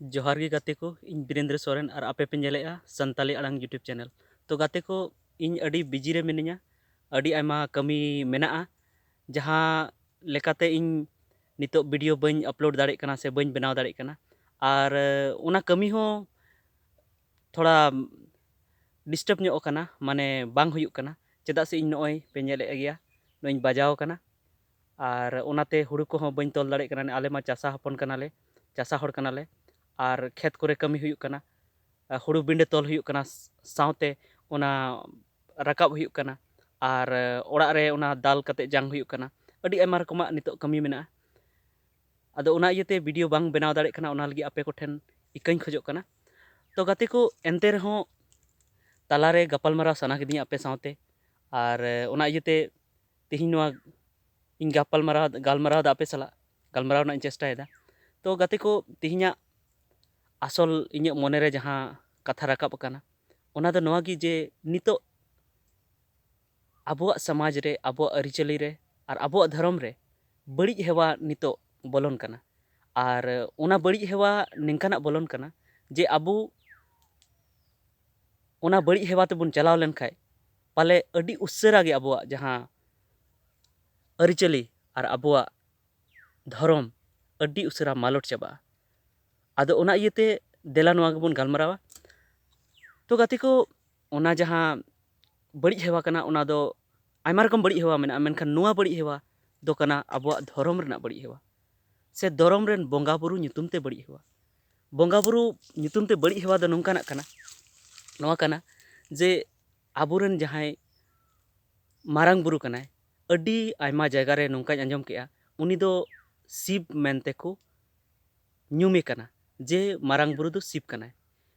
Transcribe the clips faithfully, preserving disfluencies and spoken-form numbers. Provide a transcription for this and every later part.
ᱡᱚᱦᱟᱨ ᱜᱮ ᱜᱟᱛᱮ ᱠᱚ, ᱤᱧ ᱵᱤᱨᱮᱱᱫᱨᱚ ᱥᱚᱨᱮᱱ ᱟᱨ ᱟᱯᱮ ᱯᱮ ᱧᱮᱞᱮᱫᱼᱟ ᱥᱟᱱᱛᱟᱞᱤ ᱟᱲᱟᱝ YouTube channel᱾ ᱛᱚ ᱜᱟᱛᱮ ᱠᱚ, ᱤᱧ ᱟᱹᱰᱤ busy ᱨᱮ ᱢᱤᱱᱟᱹᱧᱟ, ᱟᱹᱰᱤ ᱟᱭᱢᱟ ᱠᱟᱹᱢᱤ ᱢᱮᱱᱟᱜᱼᱟ, ᱡᱟᱦᱟᱸ ᱞᱮᱠᱟᱛᱮ ᱤᱧ ᱱᱤᱛᱚᱜ video ᱵᱟᱹᱧ upload ᱫᱟᱲᱮᱭᱟᱜ ᱠᱟᱱᱟ ᱥᱮ ᱵᱟᱹᱧ ᱵᱮᱱᱟᱣ ᱫᱟᱲᱮᱭᱟᱜ ᱠᱟᱱᱟ᱾ ᱟᱨ ᱚᱱᱟ ᱠᱟᱹᱢᱤ ᱦᱚᱸ ᱛᱷᱚᱲᱟ disturb ᱧᱚᱜ ᱟᱠᱟᱱᱟ, ᱢᱟᱱᱮ ᱵᱟᱝ ᱦᱩᱭᱩᱜ ᱠᱟᱱᱟ᱾ ᱪᱮᱫᱟᱜ ᱥᱮ ᱤᱧ ᱱᱚᱜᱼᱚᱭ ᱯᱮ ᱧᱮᱞᱮᱫ ᱜᱮᱭᱟ, ᱱᱚᱜᱼᱚᱭ ᱤᱧ ᱵᱟᱡᱟᱣ ᱟᱠᱟᱱᱟ, ᱟᱨ ᱚᱱᱟᱛᱮ ᱦᱩᱲᱩ ᱠᱚᱦᱚᱸ ᱵᱟᱹᱧ ᱛᱚᱞ ᱫᱟᱲᱮᱭᱟᱜ ᱠᱟᱱᱟ᱾ ᱟᱞᱮ ᱢᱟ ᱪᱟᱥᱟ ᱦᱚᱯᱚᱱ ᱠᱟᱱᱟᱞᱮ, ᱪᱟᱥᱟ ᱦᱚᱲ ᱠᱟᱱᱟᱞᱮ, ᱟᱨ ᱠᱷᱮᱛ ᱠᱚᱨᱮ ᱠᱟᱹᱢᱤ ᱦᱩᱭᱩᱜ ᱠᱟᱱᱟ, ᱟᱨ ᱦᱩᱲᱩ ᱵᱤᱸᱰᱟᱹ ᱛᱚᱞ ᱦᱩᱭᱩᱜ ᱠᱟᱱᱟ, ᱥᱟᱶᱛᱮ ᱚᱱᱟ ᱨᱟᱠᱟᱵ ᱦᱩᱭᱩᱜ ᱠᱟᱱᱟ, ᱟᱨ ᱚᱲᱟᱜ ᱨᱮ ᱚᱱᱟ ᱫᱟᱞ ᱠᱟᱛᱮ ᱡᱟᱝ ᱦᱩᱭᱩᱜ ᱠᱟᱱᱟ᱾ ᱟᱹᱰᱤ ᱟᱭᱢᱟ ᱨᱚᱠᱚᱢᱟᱜ ᱱᱤᱛᱚᱜ ᱠᱟᱹᱢᱤ ᱢᱮᱱᱟᱜᱼᱟ᱾ ᱟᱫᱚ ᱚᱱᱟ ᱤᱭᱟᱹᱛᱮ video ᱵᱟᱝ ᱵᱮᱱᱟᱣ ᱫᱟᱲᱮᱭᱟᱜ ᱠᱟᱱᱟ, ᱚᱱᱟ ᱞᱟᱹᱜᱤᱫ ᱟᱯᱮ ᱠᱚᱴᱷᱮᱱ ᱤᱠᱟᱹᱧ ᱠᱷᱚᱡᱚᱜ ᱠᱟᱱᱟ᱾ ᱛᱚ ᱜᱟᱛᱮ ᱠᱚ, ᱮᱱᱛᱮ ᱨᱮᱦᱚᱸ ᱛᱟᱞᱟᱨᱮ ᱜᱟᱯᱟᱞᱢᱟᱨᱟᱣ ᱥᱟᱱᱟ ᱠᱤᱫᱤᱧᱟ ᱟᱯᱮ ᱥᱟᱶᱛᱮ, ᱟᱨ ᱚᱱᱟ ᱤᱭᱟᱹᱛᱮ ᱛᱮᱦᱮᱧ ᱱᱚᱣᱟ ᱤᱧ ᱜᱟᱯᱟᱞᱢᱟᱨᱟᱣ, ᱜᱟᱞᱢᱟᱨᱟᱣ ᱫᱟ ᱟᱯᱮ ᱥᱟᱞᱟᱜ, ᱜᱟᱞᱢᱟᱨᱟᱣ ᱨᱮᱱᱟᱜ ᱤᱧ ᱪᱮᱥᱴᱟᱭᱮᱫᱟ᱾ ᱛᱚ ᱜᱟᱛᱮ ᱠᱚ, ᱛᱮᱦᱮᱧᱟᱜ ᱟᱥᱚᱞ ᱤᱧᱟᱹᱜ ᱢᱚᱱᱮᱨᱮ ᱡᱟᱦᱟᱸ ᱠᱟᱛᱷᱟ ᱨᱟᱠᱟᱵ ᱟᱠᱟᱱᱟ, ᱚᱱᱟ ᱫᱚ ᱱᱚᱣᱟ ᱜᱮ ᱡᱮ ᱱᱤᱛᱚᱜ ᱟᱵᱚᱣᱟᱜ ᱥᱚᱢᱟᱡᱽ ᱨᱮ, ᱟᱵᱚᱣᱟᱜ ᱟᱹᱨᱤᱪᱟᱹᱞᱤ ᱨᱮ ᱟᱨ ᱟᱵᱚᱣᱟᱜ ᱫᱷᱚᱨᱚᱢ ᱨᱮ ᱵᱟᱹᱲᱤᱡ ᱦᱮᱣᱟ ᱱᱤᱛᱚᱜ ᱵᱚᱞᱚᱱ ᱠᱟᱱᱟ᱾ ᱟᱨ ᱚᱱᱟ ᱵᱟᱹᱲᱤᱡ ᱦᱮᱣᱟ ᱱᱤᱝᱠᱟᱱᱟᱜ ᱵᱚᱞᱚᱱ ᱠᱟᱱᱟ ᱡᱮ ᱟᱵᱚ ᱚᱱᱟ ᱵᱟᱹᱲᱤᱡ ᱦᱮᱣᱟ ᱛᱮᱵᱚᱱ ᱪᱟᱞᱟᱣ ᱞᱮᱱᱠᱷᱟᱡ ᱯᱟᱞᱮ ᱟᱹᱰᱤ ᱩᱥᱟᱹᱨᱟ ᱜᱮ ᱟᱵᱚᱣᱟᱜ ᱡᱟᱦᱟᱸ ᱟᱹᱨᱤᱪᱟᱹᱞᱤ ᱟᱨ ᱟᱵᱚᱣᱟᱜ ᱫᱷᱚᱨᱚᱢ ᱟᱹᱰᱤ ᱩᱥᱟᱹᱨᱟ ᱢᱟᱞᱚᱴ ᱪᱟᱵᱟᱜᱼᱟ᱾ ᱟᱫᱚ ᱚᱱᱟ ᱤᱭᱟᱹᱛᱮ ᱫᱮᱞᱟ ᱱᱚᱣᱟ ᱜᱮᱵᱚᱱ ᱜᱟᱞᱢᱟᱨᱟᱣᱟ᱾ ᱛᱚ ᱜᱟᱛᱮ ᱠᱚ, ᱚᱱᱟ ᱡᱟᱦᱟᱸ ᱵᱟᱹᱲᱤᱡ ᱦᱮᱣᱟ ᱠᱟᱱᱟ, ᱚᱱᱟ ᱫᱚ ᱟᱭᱢᱟ ᱨᱚᱠᱚᱢ ᱵᱟᱹᱲᱤᱡ ᱦᱮᱣᱟ ᱢᱮᱱᱟᱜᱼᱟ, ᱢᱮᱱᱠᱷᱟᱱ ᱱᱚᱣᱟ ᱵᱟᱹᱲᱤᱡ ᱦᱮᱣᱟ ᱫᱚ ᱠᱟᱱᱟ ᱟᱵᱚᱣᱟᱜ ᱫᱷᱚᱨᱚᱢ ᱨᱮᱱᱟᱜ ᱵᱟᱹᱲᱤᱡ ᱦᱮᱣᱟ, ᱥᱮ ᱫᱷᱚᱨᱚᱢ ᱨᱮᱱ ᱵᱚᱸᱜᱟ ᱵᱩᱨᱩ ᱧᱩᱛᱩᱢ ᱛᱮ ᱵᱟᱹᱲᱤᱡ ᱦᱮᱣᱟ᱾ ᱵᱚᱸᱜᱟ ᱵᱩᱨᱩ ᱧᱩᱛᱩᱢ ᱛᱮ ᱵᱟᱹᱲᱤᱡ ᱦᱮᱣᱟ ᱫᱚ ᱱᱚᱝᱠᱟᱱᱟᱜ ᱠᱟᱱᱟ, ᱱᱚᱣᱟ ᱠᱟᱱᱟ ᱡᱮ ᱟᱵᱚᱨᱮᱱ ᱡᱟᱦᱟᱸᱭ ᱢᱟᱨᱟᱝ ᱵᱩᱨᱩ ᱠᱟᱱᱟᱭ, ᱟᱹᱰᱤ ᱟᱭᱢᱟ ᱡᱟᱭᱜᱟ ᱨᱮ ᱱᱚᱝᱠᱟᱧ ᱟᱸᱡᱚᱢ ᱠᱮᱜᱼᱟ, ᱩᱱᱤ ᱫᱚ ᱥᱤᱵ ᱢᱮᱱᱛᱮ ᱠᱚ ᱧᱩᱢᱮ ᱠᱟᱱᱟ, ᱡᱮ ᱢᱟᱨᱟᱝ ᱵᱩᱨᱩ ᱫᱚ ᱥᱤᱵ ᱠᱟᱱᱟᱭ᱾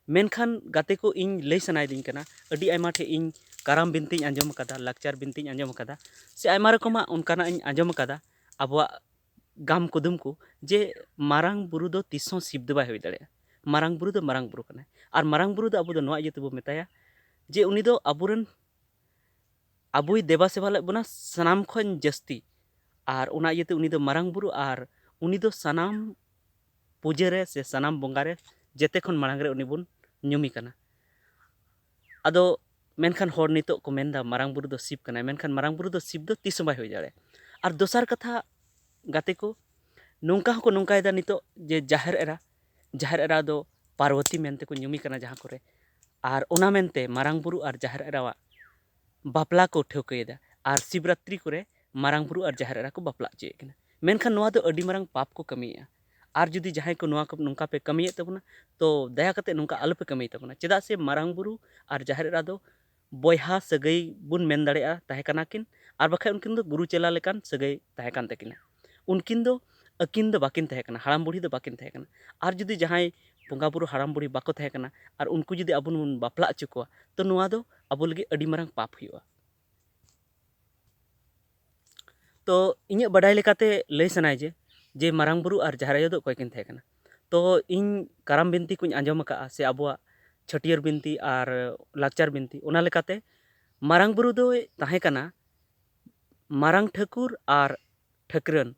ᱢᱮᱱᱠᱷᱟᱱ ᱜᱟᱛᱮ ᱠᱚ, ᱤᱧ ᱞᱟᱹᱭ ᱥᱟᱱᱟᱭᱤᱫᱤᱧ ᱠᱟᱱᱟ, ᱟᱹᱰᱤ ᱟᱭᱢᱟ ᱴᱷᱮᱡ ᱤᱧ ᱠᱟᱨᱟᱢ ᱵᱤᱱᱛᱤᱧ ᱟᱸᱡᱚᱢ ᱟᱠᱟᱫᱟ, ᱞᱟᱠᱪᱟᱨ ᱵᱤᱱᱛᱤᱧ ᱟᱸᱡᱚᱢ ᱟᱠᱟᱫᱟ, ᱥᱮ ᱟᱭᱢᱟ ᱨᱚᱠᱚᱢᱟᱜ ᱚᱱᱠᱟᱱᱟᱜ ᱤᱧ ᱟᱸᱡᱚᱢ ᱟᱠᱟᱫᱟ ᱟᱵᱚᱣᱟᱜ ᱜᱟᱢ ᱠᱩᱫᱩᱢ ᱠᱚ, ᱡᱮ ᱢᱟᱨᱟᱝ ᱵᱩᱨᱩ ᱫᱚ ᱛᱤᱥ ᱦᱚᱸ ᱥᱤᱵ ᱫᱚ ᱵᱟᱭ ᱦᱩᱭ ᱫᱟᱲᱮᱭᱟᱜᱼᱟ᱾ ᱢᱟᱨᱟᱝ ᱵᱩᱨᱩ ᱫᱚ ᱢᱟᱨᱟᱝ ᱵᱩᱨᱩ ᱠᱟᱱᱟᱭ᱾ ᱟᱨ ᱢᱟᱨᱟᱝ ᱵᱩᱨᱩ ᱫᱚ ᱟᱵᱚ ᱫᱚ ᱱᱚᱣᱟ ᱤᱭᱟᱹ ᱛᱮᱵᱚ ᱢᱮᱛᱟᱭᱟ ᱡᱮ ᱩᱱᱤ ᱫᱚ ᱟᱵᱚᱨᱮᱱ, ᱟᱵᱚᱭ ᱫᱮᱵᱟ ᱥᱮᱵᱟ ᱞᱮᱫ ᱵᱚᱱᱟ ᱥᱟᱱᱟᱢ ᱠᱷᱚᱱ ᱡᱟᱹᱥᱛᱤ, ᱟᱨ ᱚᱱᱟ ᱤᱭᱟᱹᱛᱮ ᱩᱱᱤ ᱫᱚ ᱢᱟᱨᱟᱝ ᱵᱩᱨᱩ, ᱟᱨ ᱩᱱᱤ ᱫᱚ ᱥᱟᱱᱟᱢ ᱯᱩᱡᱟᱹ ᱨᱮ ᱥᱮ ᱥᱟᱱᱟᱢ ᱵᱚᱸᱜᱟ ᱨᱮ ᱡᱮᱛᱮ ᱠᱷᱚᱱ ᱢᱟᱲᱟᱝ ᱨᱮ ᱩᱱᱤ ᱵᱚᱱ ᱧᱩᱢᱮ ᱠᱟᱱᱟ᱾ ᱟᱫᱚ ᱢᱮᱱᱠᱷᱟᱱ ᱦᱚᱲ ᱱᱤᱛᱚᱜ ᱠᱚ ᱢᱮᱱᱫᱟ ᱢᱟᱨᱟᱝ ᱵᱩᱨᱩ ᱫᱚ ᱥᱤᱵ ᱠᱟᱱᱟᱭ, ᱢᱮᱱᱠᱷᱟᱱ ᱢᱟᱨᱟᱝ ᱵᱩᱨᱩ ᱫᱚ ᱥᱤᱵ ᱫᱚ ᱛᱤᱥ ᱦᱚᱸ ᱵᱟᱭ ᱦᱩᱭ ᱫᱟᱲᱮᱭᱟᱜᱼᱟ᱾ ᱟᱨ ᱫᱚᱥᱟᱨ ᱠᱟᱛᱷᱟ, ᱜᱟᱛᱮ ᱠᱚ, ᱱᱚᱝᱠᱟ ᱦᱚᱸᱠᱚ ᱱᱚᱝᱠᱟᱭᱮᱫᱟ ᱱᱤᱛᱚᱜ ᱡᱮ ᱡᱟᱦᱮᱨ ᱮᱨᱟ, ᱡᱟᱦᱮᱨ ᱮᱨᱟ ᱫᱚ ᱯᱟᱨᱵᱚᱛᱤ ᱢᱮᱱᱛᱮ ᱠᱚ ᱧᱩᱢᱮ ᱠᱟᱱᱟ ᱡᱟᱦᱟᱸ ᱠᱚᱨᱮ, ᱟᱨ ᱚᱱᱟ ᱢᱮᱱᱛᱮ ᱢᱟᱨᱟᱝ ᱵᱩᱨᱩ ᱟᱨ ᱡᱟᱦᱮᱨ ᱮᱨᱟᱣᱟᱜ ᱵᱟᱯᱞᱟ ᱠᱚ ᱴᱷᱟᱹᱣᱠᱟᱹᱭᱮᱫᱟ᱾ ᱟᱨ ᱥᱤᱵᱨᱟᱛᱨᱤ ᱠᱚᱨᱮ ᱢᱟᱨᱟᱝ ᱵᱩᱨᱩ ᱟᱨ ᱡᱟᱦᱮᱨ ᱮᱨᱟ ᱠᱚ ᱵᱟᱯᱞᱟ ᱦᱚᱪᱚᱭᱮᱫ ᱠᱤᱱᱟ᱾ ᱢᱮᱱᱠᱷᱟᱱ ᱱᱚᱣᱟ ᱫᱚ ᱟᱹᱰᱤ ᱢᱟᱨᱟᱝ ᱯᱟᱯ ᱠᱚ ᱠᱟᱹᱢᱤᱭᱮᱫᱼᱟ᱾ ᱟᱨ ᱡᱩᱫᱤ ᱡᱟᱦᱟᱸᱭ ᱠᱚ ᱱᱚᱣᱟ ᱠᱚ ᱱᱚᱝᱠᱟ ᱯᱮ ᱠᱟᱹᱢᱤᱭᱮᱫ ᱛᱟᱵᱚᱱᱟ, ᱛᱚ ᱫᱟᱭᱟ ᱠᱟᱛᱮ ᱱᱚᱝᱠᱟ ᱟᱞᱚᱯᱮ ᱠᱟᱹᱢᱤᱭ ᱛᱟᱵᱚᱱᱟ᱾ ᱪᱮᱫᱟᱜ ᱥᱮ ᱢᱟᱨᱟᱝ ᱵᱩᱨᱩ ᱟᱨ ᱡᱟᱦᱮᱨ ᱮᱨᱟ ᱫᱚ ᱵᱚᱭᱦᱟ ᱥᱟᱹᱜᱟᱹᱭ ᱵᱚᱱ ᱢᱮᱱ ᱫᱟᱲᱮᱭᱟᱜᱼᱟ ᱛᱟᱦᱮᱸ ᱠᱟᱱᱟ ᱠᱤᱱ, ᱟᱨ ᱵᱟᱠᱷᱟᱡ ᱩᱱᱠᱤᱱ ᱫᱚ ᱜᱩᱨᱩ ᱪᱮᱞᱟ ᱞᱮᱠᱟᱱ ᱥᱟᱹᱜᱟᱹᱭ ᱛᱟᱦᱮᱸ ᱠᱟᱱ ᱛᱟᱹᱠᱤᱱᱟ᱾ ᱩᱱᱠᱤᱱ ᱫᱚ ᱟᱹᱠᱤᱱ ᱫᱚ ᱵᱟᱹᱠᱤᱱ ᱛᱟᱦᱮᱸ ᱠᱟᱱᱟ, ᱦᱟᱲᱟᱢ ᱵᱩᱲᱦᱤ ᱫᱚ ᱵᱟᱹᱠᱤᱱ ᱛᱟᱦᱮᱸ ᱠᱟᱱᱟ᱾ ᱟᱨ ᱡᱩᱫᱤ ᱡᱟᱦᱟᱸᱭ ᱵᱚᱸᱜᱟ ᱵᱩᱨᱩ ᱦᱟᱲᱟᱢ ᱵᱩᱲᱦᱤ ᱵᱟᱠᱚ ᱛᱟᱦᱮᱸ ᱠᱟᱱᱟ ᱟᱨ ᱩᱱᱠᱩ ᱡᱩᱫᱤ ᱟᱵᱚ ᱵᱚᱱ ᱵᱟᱯᱞᱟ ᱦᱚᱪᱚ ᱠᱚᱣᱟ, ᱛᱚ ᱱᱚᱣᱟ ᱫᱚ ᱟᱵᱚ ᱞᱟᱹᱜᱤᱫ ᱟᱹᱰᱤ ᱢᱟᱨᱟᱝ ᱯᱟᱯ ᱦᱩᱭᱩᱜᱼᱟ᱾ ᱛᱚ ᱤᱧᱟᱹᱜ ᱵᱟᱰᱟᱭ ᱞᱮᱠᱟᱛᱮ ᱞᱟᱹᱭ ᱥᱟᱱᱟᱭᱟ ᱡᱮ, ᱡᱮ ᱢᱟᱨᱟᱝ ᱵᱩᱨᱩ ᱟᱨ ᱡᱟᱦᱮᱨ ᱟᱭᱳ ᱫᱚ ᱚᱠᱚᱭ ᱠᱤᱱ ᱛᱟᱦᱮᱸ ᱠᱟᱱᱟ? ᱛᱚ ᱤᱧ ᱠᱟᱨᱟᱢ ᱵᱤᱱᱛᱤ ᱠᱚᱧ ᱟᱸᱡᱚᱢ ᱟᱠᱟᱫᱼᱟ ᱥᱮ ᱟᱵᱚᱣᱟᱜ ᱪᱷᱟᱹᱴᱭᱟᱹᱨ ᱵᱤᱱᱛᱤ ᱟᱨ ᱞᱟᱠᱪᱟᱨ ᱵᱤᱱᱛᱤ, ᱚᱱᱟ ᱞᱮᱠᱟᱛᱮ ᱢᱟᱨᱟᱝ ᱵᱩᱨᱩ ᱫᱚᱭ ᱛᱟᱦᱮᱸ ᱠᱟᱱᱟ ᱢᱟᱨᱟᱝ ᱴᱷᱟᱹᱠᱩᱨ ᱟᱨ ᱴᱷᱟᱹᱠᱨᱟᱹᱱ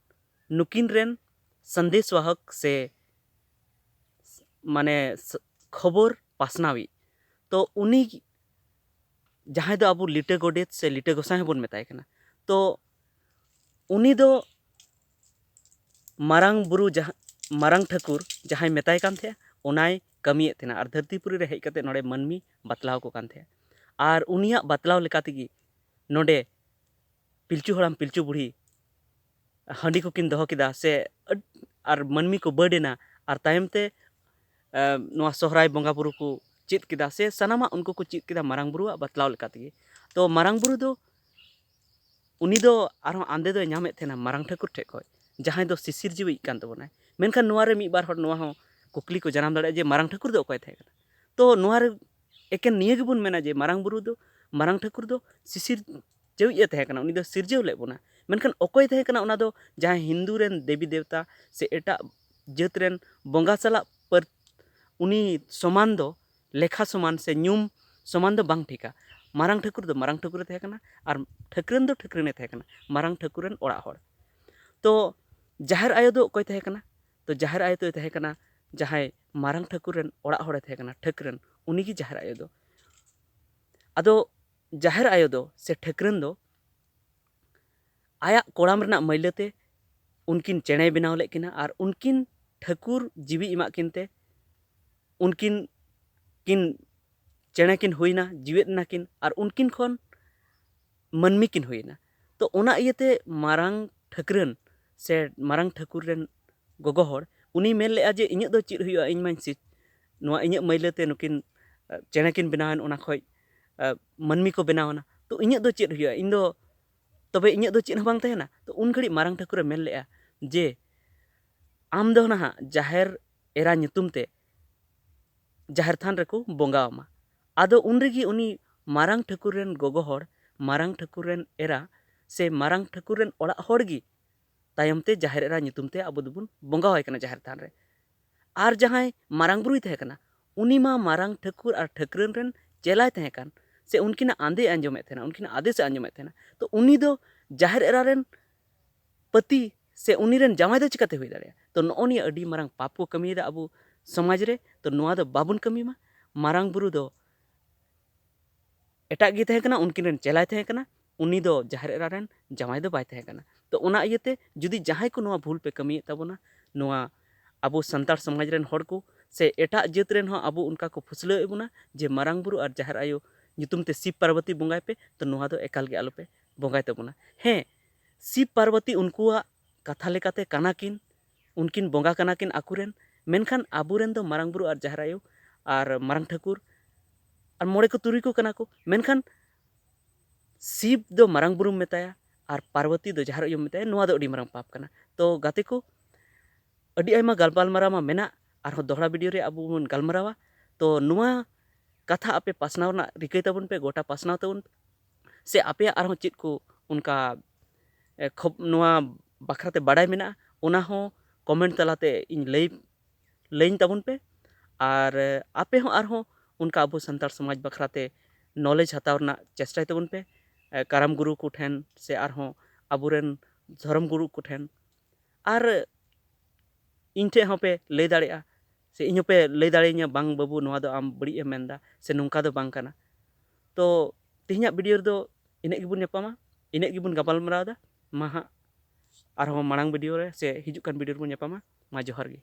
ᱱᱩᱠᱤᱱ ᱨᱮᱱ ᱥᱟᱸᱫᱮᱥ ᱵᱟᱦᱚᱠ ᱥᱮ ᱢᱟᱱᱮ ᱥ-, ᱠᱷᱚᱵᱚᱨ ᱯᱟᱥᱱᱟᱣᱤᱡ᱾ ᱛᱚ ᱩᱱᱤ ᱡᱟᱦᱟᱸᱭ ᱫᱚ ᱟᱵᱚ ᱞᱤᱴᱟᱹ ᱜᱚᱰᱮᱛ ᱥᱮ ᱞᱤᱴᱟᱹ ᱜᱚᱸᱥᱟᱭ ᱦᱚᱸᱵᱚᱱ ᱢᱮᱛᱟᱭ ᱠᱟᱱᱟ, ᱛᱚ ᱩᱱᱤ ᱫᱚ ᱢᱟᱨᱟᱝ ᱵᱩᱨᱩ ᱡᱟᱦᱟᱸ, ᱢᱟᱨᱟᱝ ᱴᱷᱟᱹᱠᱩᱨ ᱡᱟᱦᱟᱸᱭ ᱢᱮᱛᱟᱭ ᱠᱟᱱ ᱛᱟᱦᱮᱸᱫ, ᱚᱱᱟᱭ ᱠᱟᱹᱢᱤᱭᱮᱫ ᱛᱟᱦᱮᱱᱟ᱾ ᱟᱨ ᱫᱷᱟᱹᱨᱛᱤᱯᱩᱨᱤ ᱨᱮ ᱦᱮᱡ ᱠᱟᱛᱮ ᱱᱚᱰᱮ ᱢᱟᱹᱱᱢᱤ ᱵᱟᱛᱞᱟᱣ ᱠᱚ ᱠᱟᱱ ᱛᱟᱦᱮᱸᱫ᱾ ᱟᱨ ᱩᱱᱤᱭᱟᱜ ᱵᱟᱛᱞᱟᱣ ᱞᱮᱠᱟ ᱛᱮᱜᱮ ᱱᱚᱰᱮ ᱯᱤᱞᱪᱩ ᱦᱟᱲᱟᱢ ᱯᱤᱞᱪᱩ ᱵᱩᱲᱦᱤ ᱦᱟᱺᱰᱤ ᱠᱚᱠᱤᱱ ᱫᱚᱦᱚ ᱠᱮᱫᱟ ᱥᱮ ᱟᱹᱰ-, ᱟᱨ ᱢᱟᱹᱱᱢᱤ ᱠᱚ ᱵᱟᱹᱰ ᱮᱱᱟ᱾ ᱟᱨ ᱛᱟᱭᱚᱢ ᱛᱮ, ᱮ, ᱱᱚᱣᱟ ᱥᱚᱦᱨᱟᱭ ᱵᱚᱸᱜᱟ ᱵᱩᱨᱩ ᱠᱚ ᱪᱮᱫ ᱠᱮᱫᱟ ᱥᱮ ᱥᱟᱱᱟᱢᱟᱜ ᱩᱱᱠᱩ ᱠᱚ ᱪᱮᱫ ᱠᱮᱫᱟ ᱢᱟᱨᱟᱝ ᱵᱩᱨᱩᱣᱟᱜ ᱵᱟᱛᱞᱟᱣ ᱞᱮᱠᱟ ᱛᱮᱜᱮ᱾ ᱛᱚ ᱢᱟᱨᱟᱝ ᱵᱩᱨᱩ ᱫᱚ ᱩᱱᱤ ᱫᱚ ᱟᱨᱦᱚᱸ ᱟᱸᱫᱮ ᱫᱚᱭ ᱧᱟᱢᱮᱫ ᱛᱟᱦᱮᱱᱟ ᱢᱟᱨᱟᱝ ᱴᱷᱟᱹᱠᱩᱨ ᱴᱷᱮᱡ ᱠᱷᱚᱡ, ᱡᱟᱦᱟᱸᱭ ᱫᱚ ᱥᱤᱥᱤᱨ ᱡᱤᱣᱤᱡ ᱠᱟᱱ ᱛᱟᱵᱚᱱᱟᱭ᱾ ᱢᱮᱱᱠᱷᱟᱱ ᱱᱚᱣᱟ ᱨᱮ ᱢᱤᱫ ᱵᱟᱨ ᱦᱚᱲ ᱱᱚᱣᱟ ᱦᱚᱸ ᱠᱩᱠᱞᱤ ᱠᱚ ᱡᱟᱱᱟᱢ ᱫᱟᱲᱮᱭᱟᱜᱼᱟ ᱡᱮ ᱢᱟᱨᱟᱝ ᱴᱷᱟᱹᱠᱩᱨ ᱫᱚ ᱚᱠᱚᱭ ᱛᱟᱦᱮᱸ ᱠᱟᱱᱟ? ᱛᱚ ᱱᱚᱣᱟ ᱨᱮ ᱮᱠᱮᱱ ᱱᱤᱭᱟᱹ ᱜᱮᱵᱚᱱ ᱢᱮᱱᱟ ᱡᱮ ᱢᱟᱨᱟᱝ ᱵᱩᱨᱩ ᱫᱚ, ᱢᱟᱨᱟᱝ ᱴᱷᱟᱹᱠᱩᱨ ᱫᱚ ᱥᱤᱥᱤᱨ ᱡᱟᱹᱣᱤᱡ ᱮ ᱛᱟᱦᱮᱸ ᱠᱟᱱᱟ, ᱩᱱᱤ ᱫᱚ ᱥᱤᱨᱡᱟᱹᱣ ᱞᱮᱫ ᱵᱚᱱᱟ᱾ ᱢᱮᱱᱠᱷᱟᱱ ᱚᱠᱚᱭ ᱛᱟᱦᱮᱸ ᱠᱟᱱᱟ ᱚᱱᱟ ᱫᱚ ᱡᱟᱦᱟᱸᱭ ᱦᱤᱱᱫᱩ ᱨᱮᱱ ᱫᱮᱵᱤ ᱫᱮᱵᱛᱟ ᱥᱮ ᱮᱴᱟᱜ ᱡᱟᱹᱛ ᱨᱮᱱ ᱵᱚᱸᱜᱟ ᱥᱟᱞᱟᱜ ᱯᱟᱹᱨ-, ᱩᱱᱤ ᱥᱚᱢᱟᱱ ᱫᱚ, ᱞᱮᱠᱷᱟ ᱥᱚᱢᱟᱱ ᱥᱮ ᱧᱩᱢ ᱥᱚᱢᱟᱱ ᱫᱚ ᱵᱟᱝ ᱴᱷᱤᱠᱟ᱾ ᱢᱟᱨᱟᱝ ᱴᱷᱟᱹᱠᱩᱨ ᱫᱚ ᱢᱟᱨᱟᱝ ᱴᱷᱟᱹᱠᱩᱨ ᱮ ᱛᱟᱦᱮᱸ ᱠᱟᱱᱟ ᱟᱨ ᱴᱷᱟᱹᱠᱨᱟᱹᱱ ᱫᱚ ᱴᱷᱟᱹᱠᱨᱟᱹᱱ ᱮ ᱛᱟᱦᱮᱸ ᱠᱟᱱᱟ, ᱢᱟᱨᱟᱝ ᱴᱷᱟᱹᱠᱩᱨ ᱨᱮᱱ ᱚᱲᱟᱜ ᱦᱚᱲ᱾ ᱛᱚ ᱡᱟᱦᱮᱨ ᱟᱭᱳ ᱫᱚ ᱚᱠᱚᱭ ᱛᱟᱦᱮᱸ ᱠᱟᱱᱟ? ᱛᱚ ᱡᱟᱦᱮᱨ ᱟᱭᱳ ᱫᱚᱭ ᱛᱟᱦᱮᱸ ᱠᱟᱱᱟ ᱡᱟᱦᱟᱸᱭ ᱢᱟᱨᱟᱝ ᱴᱷᱟᱹᱠᱩᱨ ᱨᱮᱱ ᱚᱲᱟᱜ ᱦᱚᱲᱮ ᱛᱟᱦᱮᱸ ᱠᱟᱱᱟ, ᱴᱷᱟᱹᱠᱨᱟᱹᱱ, ᱩᱱᱤᱜᱮ ᱡᱟᱦᱮᱨ ᱟᱭᱳ ᱫᱚ᱾ ᱟᱫᱚ ᱡᱟᱦᱮᱨ ᱟᱭᱳ ᱫᱚ ᱥᱮ ᱴᱷᱟᱹᱠᱨᱟᱹᱱ ᱫᱚ ᱟᱭᱟᱜ ᱠᱚᱲᱟᱢ ᱨᱮᱱᱟᱜ ᱢᱟᱹᱭᱞᱟᱹ ᱛᱮ ᱩᱱᱠᱤᱱ ᱪᱮᱬᱮᱭ ᱵᱮᱱᱟᱣ ᱞᱮᱫ ᱠᱤᱱᱟ ᱟᱨ ᱩᱱᱠᱤᱱ ᱴᱷᱟᱹᱠᱩᱨ ᱡᱤᱣᱤ ᱮᱢᱟᱜ ᱠᱤᱱ ᱛᱮ ᱩᱱᱠᱤᱱ ᱠᱤᱱ ᱪᱮᱬᱮ ᱠᱤᱱ ᱦᱩᱭᱱᱟ, ᱡᱤᱣᱮᱫ ᱮᱱᱟ ᱠᱤᱱ ᱟᱨ ᱩᱱᱠᱤᱱ ᱠᱷᱚᱱ ᱢᱟᱹᱱᱢᱤ ᱠᱤᱱ ᱦᱩᱭᱱᱟ᱾ ᱛᱚ ᱚᱱᱟ ᱤᱭᱟᱹᱛᱮ ᱢᱟᱨᱟᱝ ᱴᱷᱟᱹᱠᱨᱟᱹᱱ ᱥᱮ ᱢᱟᱨᱟᱝ ᱴᱷᱟᱹᱠᱩᱨ ᱨᱮᱱ ᱜᱚᱜᱚ ᱦᱚᱲ ᱩᱱᱤ ᱢᱮᱱ ᱞᱮᱫᱼᱟ ᱡᱮ ᱤᱧᱟᱹᱜ ᱫᱚ ᱪᱮᱫ ᱦᱩᱭᱩᱜᱼᱟ, ᱤᱧ ᱢᱟᱧ ᱥᱤ-, ᱱᱚᱣᱟ ᱤᱧᱟᱹᱜ ᱢᱟᱹᱭᱞᱟᱹ ᱛᱮ ᱱᱩᱠᱤᱱ ᱪᱮᱬᱮ ᱠᱤᱱ ᱵᱮᱱᱟᱣᱮᱱ, ᱚᱱᱟ ᱠᱷᱚᱱ ᱢᱟᱹᱱᱢᱤ ᱠᱚ ᱵᱮᱱᱟᱣᱮᱱᱟ, ᱛᱚ ᱤᱧᱟᱹᱜ ᱫᱚ ᱪᱮᱫ ᱦᱩᱭᱩᱜᱼᱟ? ᱤᱧ ᱫᱚ ᱛᱚᱵᱮ ᱤᱧᱟᱹᱜ ᱫᱚ ᱪᱮᱫ ᱦᱚᱸ ᱵᱟᱝ ᱛᱟᱦᱮᱱᱟ? ᱛᱚ ᱩᱱ ᱜᱷᱟᱹᱲᱤᱡ ᱢᱟᱨᱟᱝ ᱴᱷᱟᱹᱠᱩᱨᱮ ᱢᱮᱱ ᱞᱮᱫᱼᱟ ᱡᱮ ᱟᱢ ᱫᱚ ᱱᱟᱦᱟᱜ ᱡᱟᱦᱮᱨ ᱮᱨᱟ ᱧᱩᱛᱩᱢ ᱛᱮ ᱡᱟᱦᱮᱨ ᱛᱷᱟᱱ ᱨᱮᱠᱚ ᱵᱚᱸᱜᱟ ᱟᱢᱟ᱾ ᱟᱫᱚ ᱩᱱ ᱨᱮᱜᱮ ᱩᱱᱤ ᱢᱟᱨᱟᱝ ᱴᱷᱟᱹᱠᱩᱨ ᱨᱮᱱ ᱜᱚᱜᱚ ᱦᱚᱲ, ᱢᱟᱨᱟᱝ ᱴᱷᱟᱹᱠᱩᱨ ᱨᱮᱱ ᱮᱨᱟ ᱥᱮ ᱢᱟᱨᱟᱝ ᱴᱷᱟᱹᱠᱩᱨ ᱨᱮᱱ ᱚᱲᱟᱜ ᱦᱚᱲ ᱜᱮ ᱛᱟᱭᱚᱢ ᱛᱮ ᱡᱟᱦᱮᱨ ᱮᱨᱟ ᱧᱩᱛᱩᱢ ᱛᱮ ᱟᱵᱚ ᱫᱚᱵᱚᱱ ᱵᱚᱸᱜᱟ ᱟᱭ ᱠᱟᱱᱟ ᱡᱟᱦᱮᱨ ᱛᱷᱟᱱ ᱨᱮ᱾ ᱟᱨ ᱡᱟᱦᱟᱸᱭ ᱢᱟᱨᱟᱝ ᱵᱩᱨᱩᱭ ᱛᱟᱦᱮᱸ ᱠᱟᱱᱟ, ᱩᱱᱤ ᱢᱟ ᱢᱟᱨᱟᱝ ᱴᱷᱟᱹᱠᱩᱨ ᱟᱨ ᱴᱷᱟᱹᱠᱨᱟᱹᱱ ᱨᱮᱱ ᱪᱮᱞᱟᱭ ᱛᱟᱦᱮᱸ ᱠᱟᱱ, ᱥᱮ ᱩᱱᱠᱤᱱᱟᱜ ᱟᱸᱫᱮ ᱟᱸᱡᱚᱢᱮᱫ ᱛᱟᱦᱮᱱᱟ, ᱩᱱᱠᱤᱱᱟᱜ ᱟᱫᱮᱥᱮ ᱟᱸᱡᱚᱢᱮᱫ ᱛᱟᱦᱮᱱᱟ᱾ ᱛᱚ ᱩᱱᱤ ᱫᱚ ᱡᱟᱦᱮᱨ ᱮᱨᱟ ᱨᱮᱱ ᱯᱟᱹᱛᱤ ᱥᱮ ᱩᱱᱤ ᱨᱮᱱ ᱡᱟᱶᱟᱭ ᱫᱚ ᱪᱤᱠᱟᱹᱛᱮ ᱦᱩᱭ ᱫᱟᱲᱮᱭᱟᱜᱼᱟ? ᱛᱚ ᱱᱚᱜᱼᱚ ᱱᱤᱭᱟᱹ ᱟᱹᱰᱤ ᱢᱟᱨᱟᱝ ᱯᱟᱯ ᱠᱚ ᱠᱟᱹᱢᱤᱭᱮᱫᱟ ᱟᱵᱚ ᱥᱚᱢᱟᱡᱽ ᱨᱮ᱾ ᱛᱚ ᱱᱚᱣᱟ ᱫᱚ ᱵᱟᱵᱚᱱ ᱠᱟᱹᱢᱤ ᱢᱟ᱾ ᱢᱟᱨᱟᱝ ᱵᱩᱨᱩ ᱫᱚ ᱮᱴᱟᱜ ᱜᱮ ᱛᱟᱦᱮᱸ ᱠᱟᱱᱟ, ᱩᱱᱠᱤᱱ ᱨᱮᱱ ᱪᱮᱞᱟᱭ ᱛᱟᱦᱮᱸ ᱠᱟᱱᱟ, ᱩᱱᱤ ᱫᱚ ᱡᱟᱦᱮᱨ ᱮᱨᱟ ᱨᱮᱱ ᱡᱟᱶᱟᱭ ᱫᱚ ᱵᱟᱭ ᱛᱟᱦᱮᱸ ᱠᱟᱱᱟ᱾ ᱛᱚ ᱚᱱᱟ ᱤᱭᱟᱹᱛᱮ ᱡᱩᱫᱤ ᱡᱟᱦᱟᱸᱭ ᱠᱚ ᱱᱚᱣᱟ ᱵᱷᱩᱞ ᱯᱮ ᱠᱟᱹᱢᱤᱭᱮᱫ ᱛᱟᱵᱚᱱᱟ, ᱱᱚᱣᱟ ᱟᱵᱚ ᱥᱟᱱᱛᱟᱲ ᱥᱚᱢᱟᱡᱽ ᱨᱮᱱ ᱦᱚᱲ ᱠᱚ ᱥᱮ ᱮᱴᱟᱜ ᱡᱟᱹᱛ ᱨᱮᱱ ᱦᱚᱸ ᱟᱵᱚ ᱚᱱᱠᱟ ᱠᱚ ᱯᱷᱩᱥᱞᱟᱹᱣᱮᱫ ᱵᱚᱱᱟ ᱡᱮ ᱢᱟᱨᱟᱝ ᱵᱩᱨᱩ ᱟᱨ ᱡᱟᱦᱮᱨ ᱟᱭᱳ ᱧᱩᱛᱩᱢ ᱛᱮ ᱥᱤᱵ ᱯᱟᱨᱵᱚᱛᱤ ᱵᱚᱸᱜᱟᱭ ᱯᱮ, ᱛᱚ ᱱᱚᱣᱟ ᱫᱚ ᱮᱠᱟᱞ ᱜᱮ ᱟᱞᱚᱯᱮ ᱵᱚᱸᱜᱟᱭ ᱛᱟᱵᱚᱱᱟ᱾ ᱦᱮᱸ, ᱥᱤᱵ ᱯᱟᱨᱵᱚᱛᱤ ᱩᱱᱠᱩᱣᱟᱜ ᱠᱟᱛᱷᱟ ᱞᱮᱠᱟᱛᱮ ᱠᱟᱱᱟ ᱠᱤᱱ, ᱩᱱᱠᱤᱱ ᱵᱚᱸᱜᱟ ᱠᱟᱱᱟ ᱠᱤᱱ ᱟᱠᱚᱨᱮᱱ, ᱢᱮᱱᱠᱷᱟᱱ ᱟᱵᱚᱨᱮᱱ ᱫᱚ ᱢᱟᱨᱟᱝ ᱵᱩᱨᱩ ᱟᱨ ᱡᱟᱦᱮᱨ ᱟᱭᱳ ᱟᱨ ᱢᱟᱨᱟᱝ ᱴᱷᱟᱹᱠᱩᱨ ᱟᱨ ᱢᱚᱬᱮ ᱠᱚ ᱛᱩᱨᱩᱭ ᱠᱚ ᱠᱟᱱᱟ ᱠᱚ, ᱢᱮᱱᱠᱷᱟᱱ ᱥᱤᱵ ᱫᱚ ᱢᱟᱨᱟᱝ ᱵᱩᱨᱩᱢ ᱢᱮᱛᱟᱭᱟ ᱟᱨ ᱯᱟᱨᱵᱚᱛᱤ ᱫᱚ ᱡᱟᱦᱮᱨ ᱟᱭᱳᱢ ᱢᱮᱛᱟᱭᱟ, ᱱᱚᱣᱟ ᱫᱚ ᱟᱹᱰᱤ ᱢᱟᱨᱟᱝ ᱯᱟᱯ ᱠᱟᱱᱟ᱾ ᱛᱚ ᱜᱟᱛᱮ ᱠᱚ, ᱟᱹᱰᱤ ᱟᱭᱢᱟ ᱜᱟᱞᱢᱟᱨᱟᱣ ᱢᱟ ᱢᱮᱱᱟᱜ, ᱟᱨᱦᱚᱸ ᱫᱚᱦᱲᱟ ᱵᱷᱤᱰᱤᱭᱳ ᱨᱮ ᱟᱵᱚ ᱵᱚᱱ ᱜᱟᱞᱢᱟᱨᱟᱣᱟ᱾ ᱛᱚ ᱱᱚᱣᱟ ᱠᱟᱛᱷᱟ ᱟᱯᱮ ᱯᱟᱥᱱᱟᱣ ᱨᱮᱱᱟᱜ ᱨᱤᱠᱟᱹᱭ ᱛᱟᱵᱚᱱ ᱯᱮ, ᱜᱚᱴᱟ ᱯᱟᱥᱱᱟᱣ ᱛᱟᱵᱚᱱ ᱯᱮ᱾ ᱥᱮ ᱟᱯᱮᱭᱟᱜ ᱟᱨᱦᱚᱸ ᱪᱮᱫ ᱠᱚ ᱚᱱᱠᱟ, ᱮ, ᱠᱷᱚᱵ-, ᱱᱚᱣᱟ ᱵᱟᱠᱷᱨᱟᱛᱮ ᱵᱟᱲᱟᱭ ᱢᱮᱱᱟᱜᱼᱟ, ᱚᱱᱟ ᱦᱚᱸ ᱠᱚᱢᱮᱱᱴ ᱛᱟᱞᱟᱛᱮ ᱤᱧ ᱞᱟᱹᱭ, ᱞᱟᱹᱭᱟᱹᱧ ᱛᱟᱵᱚᱱ ᱯᱮ᱾ ᱟᱨ, ᱮ, ᱟᱯᱮ ᱦᱚᱸ ᱟᱨᱦᱚᱸ ᱚᱱᱠᱟ ᱟᱵᱚ ᱥᱟᱱᱛᱟᱲ ᱥᱚᱢᱟᱡᱽ ᱵᱟᱠᱷᱨᱟᱛᱮ ᱱᱚᱞᱮᱡᱽ ᱦᱟᱛᱟᱣ ᱨᱮᱱᱟᱜ ᱪᱮᱥᱴᱟᱭ ᱛᱟᱵᱚᱱ ᱯᱮ, ᱮ, ᱠᱟᱨᱟᱢ ᱜᱩᱨᱩ ᱠᱚᱴᱷᱮᱱ ᱥᱮ ᱟᱨᱦᱚᱸ ᱟᱵᱚᱨᱮᱱ ᱫᱷᱚᱨᱚᱢ ᱜᱩᱨᱩ ᱠᱚᱴᱷᱮᱱ᱾ ᱟᱨ ᱤᱧ ᱴᱷᱮᱱ ᱦᱚᱸᱯᱮ ᱞᱟᱹᱭ ᱫᱟᱲᱮᱭᱟᱜᱼᱟ, ᱥᱮ ᱤᱧ ᱦᱚᱸᱯᱮ ᱞᱟᱹᱭ ᱫᱟᱲᱮᱭᱟᱹᱧᱟ, "ᱵᱟᱝ ᱵᱟᱹᱵᱩ, ᱱᱚᱣᱟ ᱫᱚ ᱟᱢ ᱵᱟᱹᱲᱤᱡ ᱮᱢ ᱢᱮᱱᱫᱟ, ᱥᱮ ᱱᱚᱝᱠᱟ ᱫᱚ ᱵᱟᱝ ᱠᱟᱱᱟ᱾" ᱛᱚ ᱛᱮᱦᱮᱧᱟᱜ ᱵᱷᱤᱰᱤᱭᱳ ᱨᱮᱫᱚ ᱤᱱᱟᱹᱜ ᱜᱮᱵᱚᱱ ᱧᱟᱯᱟᱢᱟ, ᱤᱱᱟᱹᱜ ᱜᱮᱵᱚᱱ ᱜᱟᱯᱟᱞᱢᱟᱨᱟᱣ ᱮᱫᱟ᱾ ᱢᱟ ᱦᱟᱸᱜ ᱟᱨᱦᱚᱸ ᱢᱟᱲᱟᱝ ᱵᱷᱤᱰᱤᱭᱳ ᱨᱮ ᱥᱮ ᱦᱤᱡᱩᱜ ᱠᱟᱱ ᱵᱷᱤᱰᱤᱭᱳ ᱨᱮᱵᱚᱱ ᱧᱟᱯᱟᱢᱟ᱾ ᱢᱟ ᱡᱚᱦᱟᱨ ᱜᱮ᱾